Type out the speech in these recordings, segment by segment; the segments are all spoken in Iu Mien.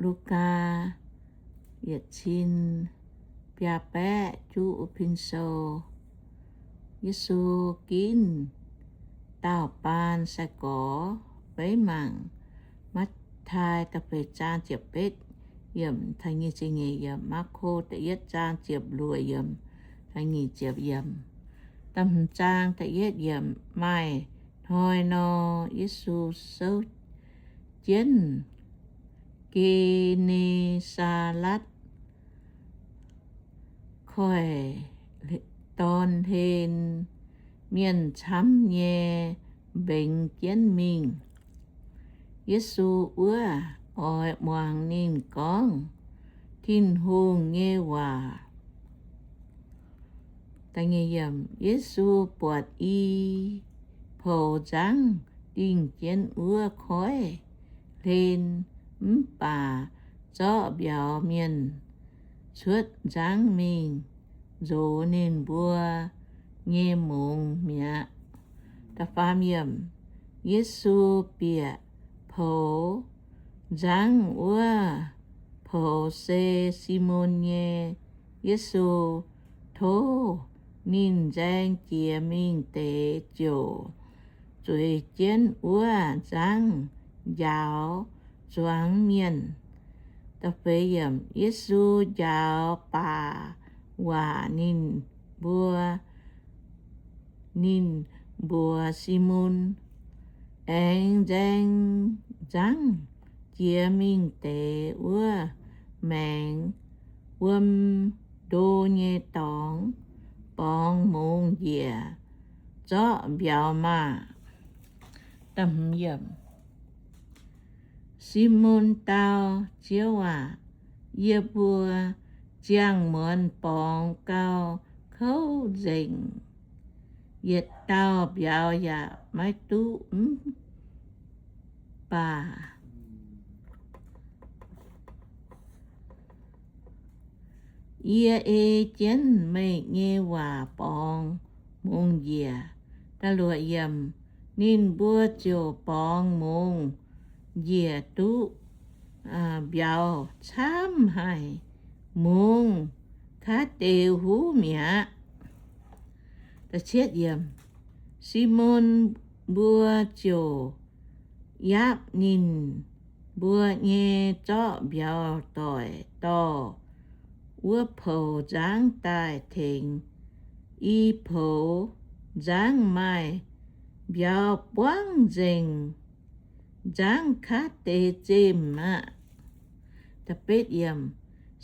Lugaa yietc cin biaa baeqv juqv pin sou. Yesu ginv daauh baan sai-gorx. Beiv mangc Matv^taai da'feix zaang ziepc betv yiemc taux nyic ziepc nyeic yiemc, Maako da'yietv zaang ziepc luoqc yiemc taux nyic ziepc yiemc. Da'hmz zaang da'yietv yiemc, maaih hnoi nor, Yesu souv jienv Gen^ne^saa^letv Koiv-Dorn hlen, mienh camv nyei mbengx jienv mingh. Yesu wuov oix muangx ninh gorngv Tin-Hungh nyei waac. Yesu buatc i poux nzangv dingh jienv wuov koiv hlen, mv baac zorqv mbiauz mienh cuotv nzangv mingh nzox ninh mbuo nyei mungz mi'aqv. Yesu bieqc poux nzangv wuov poux se Simon nyei. Yesu tov ninh nzaeng jiex mingh deix ziouc zueiz jienv wuov nzangv njaaux zuangx mienh. Yesu njaaux baac waac ninh mbuo, ninh mbuox Simon, Aengx nzaeng nzangv jiex mingh deix wuov maengx wuom ndo nyei dorngx, borngz mungz njiec, zorqv mbiauz maah! Simon dau, Ziouv aac, yie mbuo ziangh muonz borngz gau kouv nzengc, yietc dauh mbiauz yaac maiv duqv. Mv baac yie ei jienv meih nyei waac borngz mungz njiec. Ninh mbuo ziouc borngz mungz njiec duqv mbiauz camv haic, mungz kaav deix huv mi'aqv. Simon mbuo ziouc yaapv ninh mbuo nyei zorqv mbiauz doic dorh wuov poux nzangv daaih tengx i poux nzangv maaih mbiauz buangv nzengc, nzangv kaav deix zemh aqv.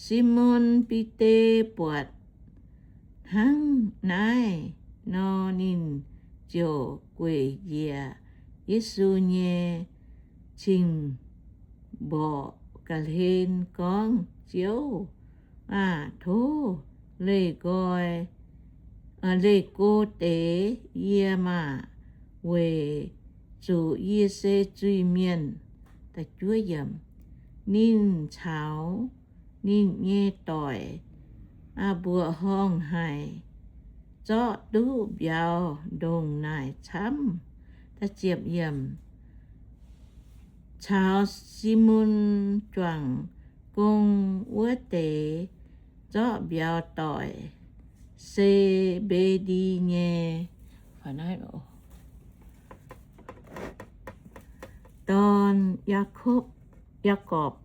Simon Bide buatc hnangv naaiv nor, ninh ziouc gueic njiec Yesu nyei cing-mborqc ga'hlen gorngv, Ziouv aah! Tov leih nqoi, leih go deix yie maah! Weic zuqc yie se zuiz-mienh. Ninh caux ninh nyei doic mbuoqc horngh haic, zorqv duqv mbiauz ndongc naaic camv. Caux Simon juangc gong wuov deix zorqv mbiauz doic, Se^mbe^ndi nyei dorn, Yaakopv, Yaagorpc,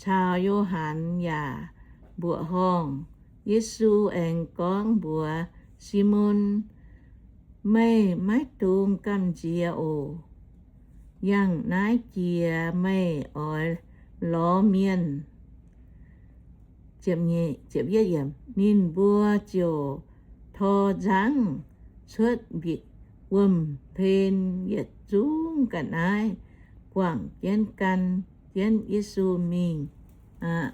caux Yo^han yaac mbuoqc horngh. Yesu aengx gorngv mbuox Simon, Meih maiv dungx gamh nziex oc. Yangh naaiv jiex meih oix lorz mienh. Ninh mbuo ziouc tor nzangv cuotv mbitc wuom-hlen yietc zungv ga'naaiv guangc jienv gan jienv Yesu mingh aqv.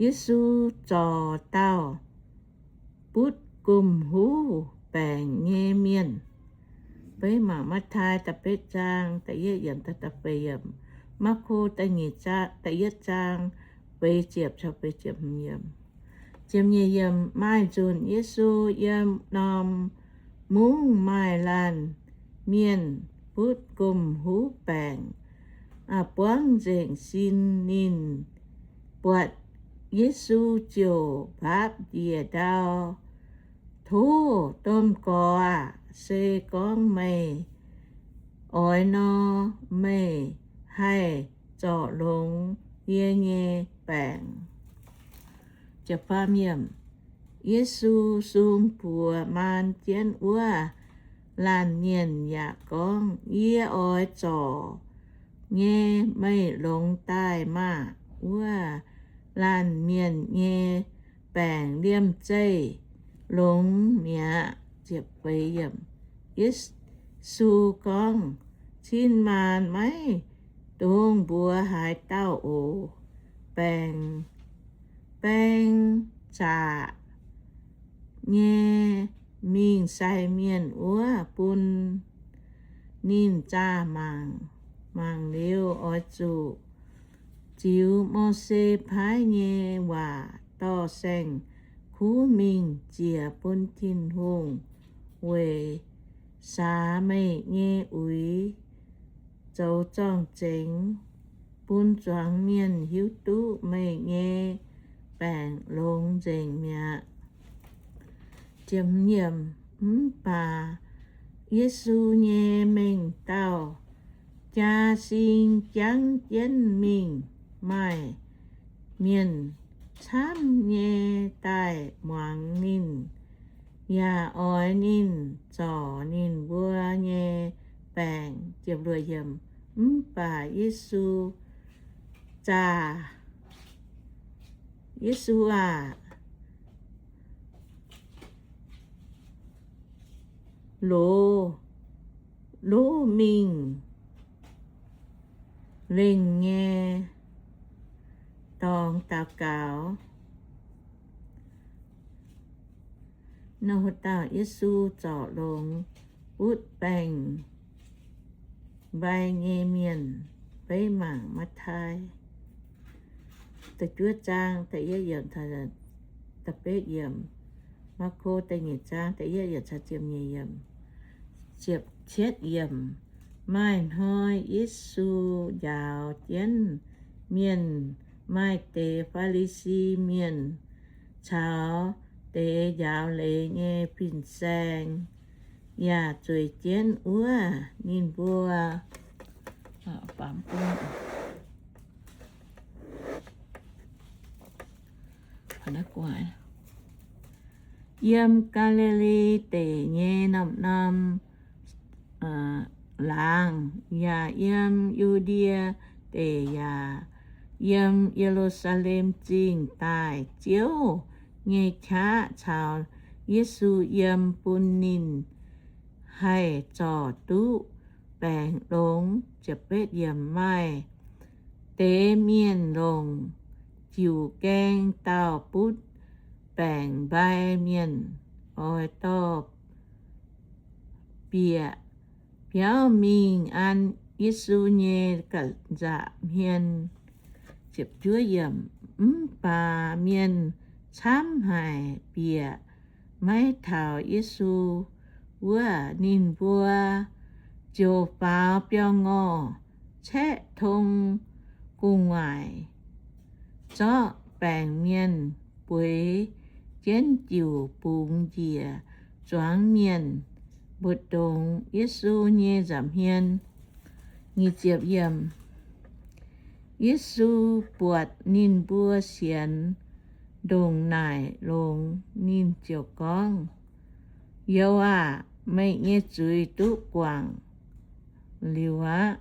Yesu zorc dauh butv gomh huv baengc nyei mienh. Beiv mangc Matv^tai da'betv zaang da'yietv yiemc, Maako da'yietv zaang, Maaih nzunc Yesu yiem norm mungv maaih laanh mienh butv gomh huv baengc. buangv nzengc sin. Ninh buatc Yesu ziouc mbaapv njiec ndau, Tov, domh Gorx aah! Se gorngv meih oix nor, meih haih zorc longx yie nyei baengc. Yesu sung buoz maan jienv wuov laanh mienh yaac gorngv, Yie oix zorc nyei, meih longx daaih maah! Wuov laanh mienh nyei baengc liemh zeih longx mi'aqv. Yesu gorngv, Cin-maanc maiv dungx mbuox haaix dauh oc. Baengc, baeng zaqc nyei mingh sai mienh wuov, bun ninh zaah mangc. Mangc liuz oix zuqc ziux Mose paaiv nyei waac dorh saeng-kuv mingh ziec bun Tin-Hungh weic saax meih nyei uix zoux zorng-zengx, bun zuangx mienh hiuv duqv meih nyei baengc longx nzengc mi'aqv. Mv baac Yesu nyei mengh dauh jaa sing jangv jienv mingh, maaih mienh camv nyei daaih muangx ninh, yaac oix ninh zorc ninh mbuo nyei baengc. Mv baac Yesu zaah, Yesu aah! Loz, loz mingh lengh nyei dorngx daux gaux. Nor, haaix dauh Yesu zorc longx butv baeng-mbai nyei mienh. Beiv mangc Matv^taai da'juov zaang da'yietv yiemc, da'betv yiemc, Maako da'nyeic zaang da'yietv yiemc caux ziepc nyeic yiemc. Ziepc cietv yiemc. Maaih hnoi Yesu njaaux jienv mienh, maaih deix Faa^li^si Mienh caux deix njaaux leiz nyei fin-saeng yaac zueiz jienv wuov. Ninh mbuo yiem Gaa^li^li Deic nyei norm-norm laangz, yaac yiem Yu^ndie Deic yaac yiem Ye^lu^saa^lem Zingh daaih. Ziouv nyei qaqv caux Yesu yiem bun ninh haih zorc duqv baengc longx. Maaih deix mienh longc jiuc gaeng dauh butv baeng-mbai mienh, oix dorh bieqc biauv mingh an Yesu nyei ga'nzaqc hmien. Mv baac mienh camv haic, bieqc maiv taux Yesu wuov. Ninh mbuo ziouc faaux biauv-ngorh, caeqv tong gu'nguaaic, zorqv baengc mienh bueix jienv jiuc bungx njiec zuangx mienh mbu'ndongx Yesu nyei nza'hmien. Yesu buatc ninh mbuo sienx ndongc naaic longx, ninh ziouc gorngv, Youz aah! Meih nyei zuiz duqv guangc liuz aqv.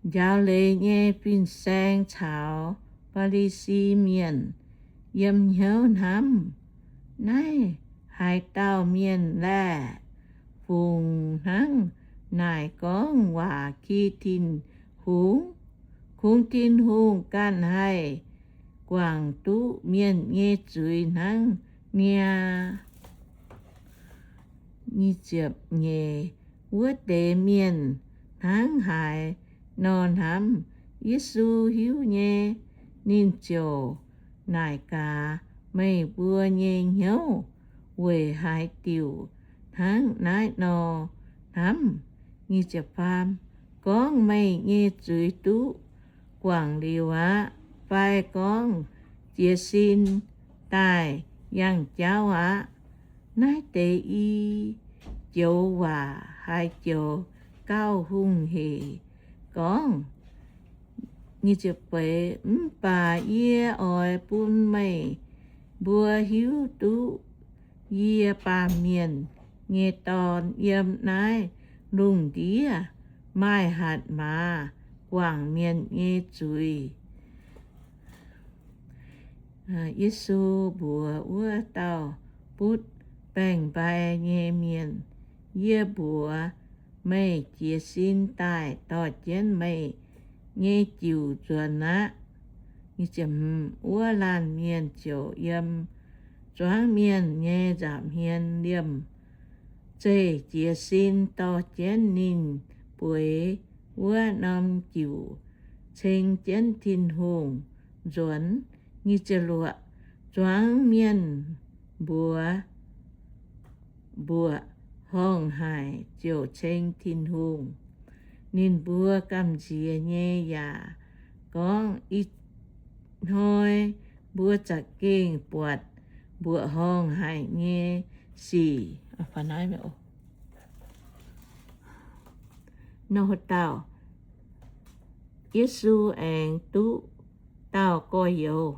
Njaaux leiz nyei fin-saeng caux Faa^li^si Mienh yiem hnyouv hnamv, Naaiv haaix dauh mienh laeh? Fungc hnangv naaic gorngv waac ki Tin-Hungh? Kungx Tin-Hungh ganh haih guangc duqv mienh nyei zuiz hnangv niaa. Wuov deix mienh hnangv haaix nor hnamv, Yesu hiuv nyei. Ninh ziouc naaic gaax, Meih mbuo nyei hnyouv weic haaix diuc hnangv naaiv nor hnamv? Gorngv meih nyei zuiz duqv guangc liuz aqv, fai gorngv jiez sin daaih yangh jauv aqv. Naaiv deix i joux waac haaix joux gauh hungh hec gorngv. Mv baac yie oix bun meih mbuo hiuv duqv yie, Baamh Mienh nyei Dorn, yiem naaiv lungh ndiev maaih hatc maaz guangc mienh nyei zuiz. Yesu mbuox wuov dauh butv baeng-mbai nyei mienh, Yie mbuox meih jiez sin daaih dorh jienv meih nyei jiuc nzuonx aqv. Wuov laanh mienh ziouc yiem zuangx mienh nyei nza'hmien liemh zeih jiez sin dorh jienv ninh bueix wuov norm jiuc ceng jienv Tin-Hungh nzuonx. Zuangx mienh mbuox mbuoqc horngh haic ziouc ceng Tin-Hungh. Ninh mbuo gamh nziex nyei yaac gorngv, Ih hnoi mbuo za'gengh buatc mbuoqc horngh haic nyei sic. Yesu aengx duqv dauh gorx-youz.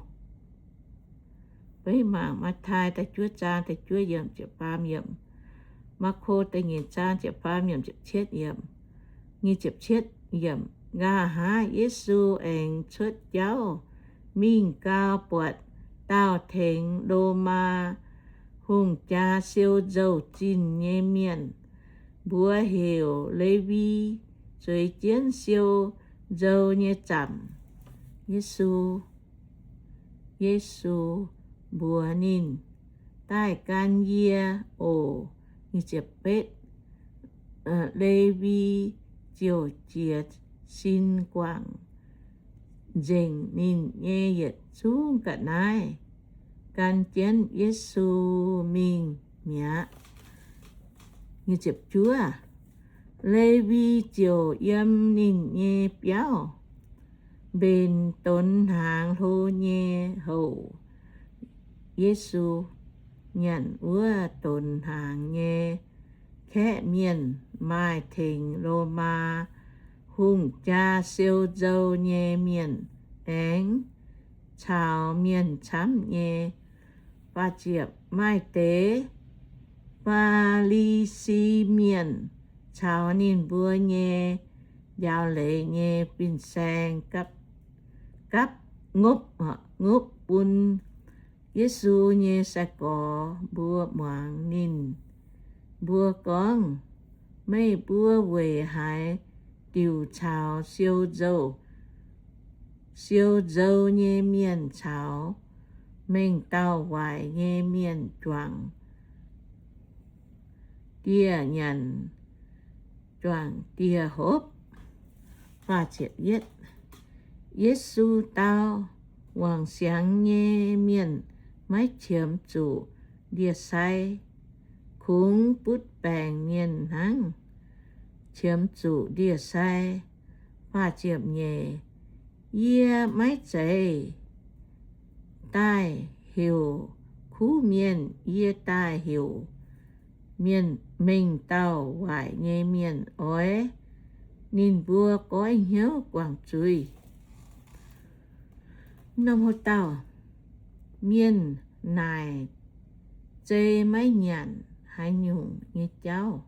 Beiv mangc Matv^taai da'juov zaang da'juov yiemc ziepc faam yiemc, Maako da'nyeic zaang ziepc faam yiemc, nqa'haav Yesu aengx cuotv jauv mingh gau, buatc dauh tengx Lomaa hungh jaa siou nzou-zinh nyei mienh, mbuox heuc Lewi, zueiz jienv siou nzou nyei zaamc. Yesu, Yesu mbuox ninh, Daaih gan yie oc. Lewi ziouc jiez sin guangc nzengc ninh nyei yietc zungv ga'naaiv, gan jienv Yesu mingh mi'aqv. Lewi ziouc yiem ninh nyei biauv mbenc donx hnaangx hlo nyei houc. Yesu nyanc wuov donx hnaangx nyei kaeqv mienh maaih tengx Lomaa hungh jaa siou nzou nyei mienh aengx caux mienh camv nyei. Maaih deix Faa^li^si Mienh caux ninh mbuo nyei njaaux leiz nyei fin-saeng gapv, ngopv, ngopv bun Yesu nyei sai-gorx mbuo muangx. Ninh mbuo gorngv, Meih mbuo weic haaix diuc caux siou nzou, siou nzou nyei mienh caux mengh dauh waaic nyei mienh juangc dieh nyanc, juangc dieh hopv? Yesu dau, Wangc siangx nyei mienh maiv qiemx zuqc ndie-sai, kungx butv baengc mienh hnangv qiemx zuqc ndie-sai. Yie maiv zeiz daaih heuc kuv mienh, yie daaih heuc mienh, mengh dauh waaic nyei mienh. Oix ninh mbuo goiv hnyouv guangc zuiz. Mienh naaic zei maiv nyanc haaix nyungc nyei jauv.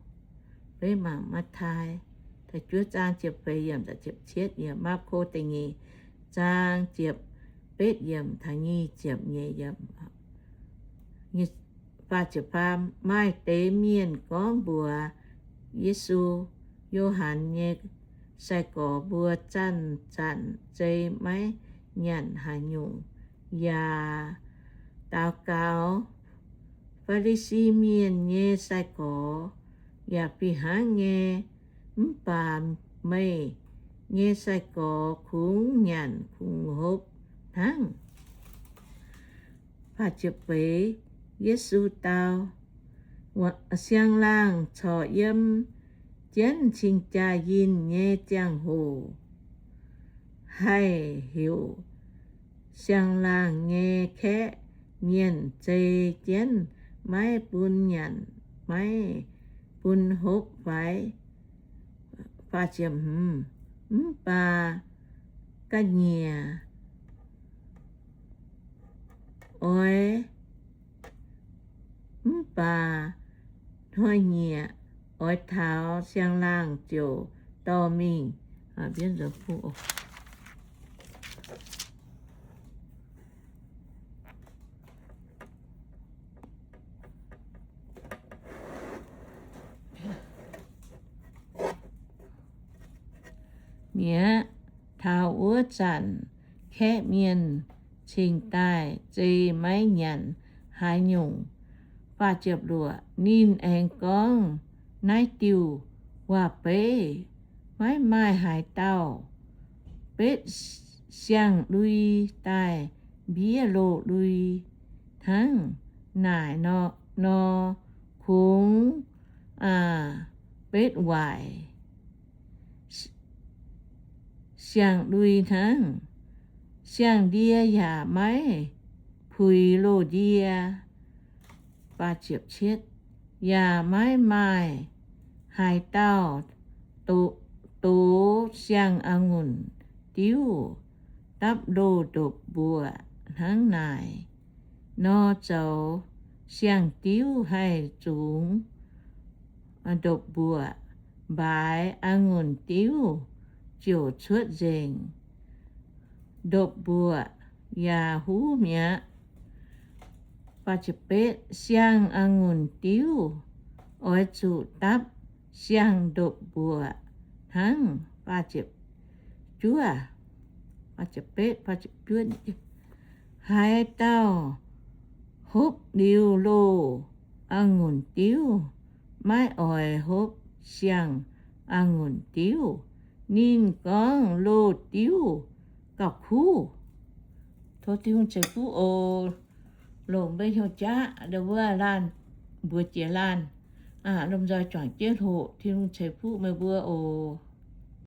Mangc Matv^taai da'juov zaang ziepc feix yiemc, Maako da'nyeic zaang ziepc betv yiemc taux nyic ziepc nyeic yiemc. Maaih deix mienh gorngv mbuox Yesu, Yo^han nyei sai-gorx mbuo zanc-zanc zei maiv nyanc haaix nyungc yaac daux gaux. Faa^li^si Mienh nyei sai-gorx yaac fih hnangv nyei, mv baac meih nyei sai-gorx kungx nyanc kungx hopv hnangv. Yesu dau, Siang-laangh corc yiem jienv cing-jaa-yinh nyei ziangh hoc, haih heuc siang-laangh nyei kaeqv mienh zei jienv, maiv bun nyanc, maiv bun hopv fai? Mv baac ga'nyiec oix, mv baac hnoi-nyieqc oix taux siang-laangh ziouc dorh mingh. Mi'aqv, taux wuov zanc kaeqv mienh cingx daaih zei maiv nyanc haaix nyungc. Ninh aengx gorngv, Naaiv diuh waac-beiv maiv maaih haaix dauh betv siang-lui daaih mbiev loz-lui hnangv naaic nor, kungx betv waaic siang-lui hnangv. Siang-ndie yaac maiv puix loz-ndie, yaac maiv maaih haaix dauh dox siang-a'ngunc diuv dapv loz-ndopv-mbuoqc hnangv naaic nor zoux. Siang-diuv haih zungx ndopv-mbuoqc, mbaaix a'ngunc diuv ziouc cuotv nzengc. Ndopv-mbuoqc yaac huv mi'aqv. Siang-a'ngunc diuv oix zuqc dapv siang-ndopv-mbuoqc hnangv. Haaix dauh hopv liuz loz-a'ngunc diuv, maiv oix hopv siang-a'ngunc diuv, ninh gorngv loz-diuv gauh kuv. Tov Tin-Hungh ceix fuqv oc. Longc mbuo hnyouv jaav ndau wuov laanh mbuox jiex laanh, lomh nzoih juangc jienv hoqc. Tin-Hungh ceix fuqv meih mbuo oc.